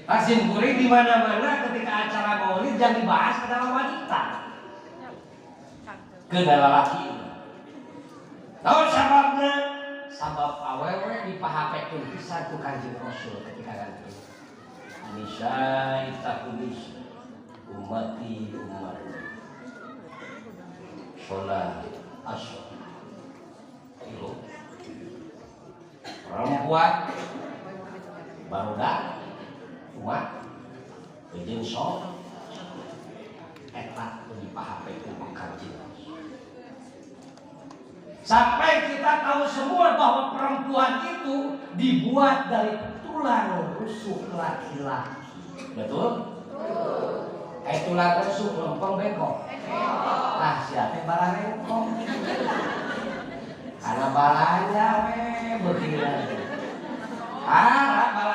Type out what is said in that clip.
Sim kuring di mana-mana ketika acara maulid yang dibahas adalah wanita. Ke laki. Tahu sababna? Sabab awewe dipahapekeun pisan ku Kanjeng Rasul ketika nanti. Nisa ittaqunnisa, ummati ummati. Sholat asr. Tilu. Perempuan barudak umat jeung sok eta dipahapekeun ku Kanjeng Rasul. Sampai kita tahu semua bahwa perempuan itu dibuat dari tulang rusuk laki-laki. Betul? Eh, tulang rusuk lempeng bengkok. Ah, siapa bararengkok? Karena balanya we begini. Ah, balanya.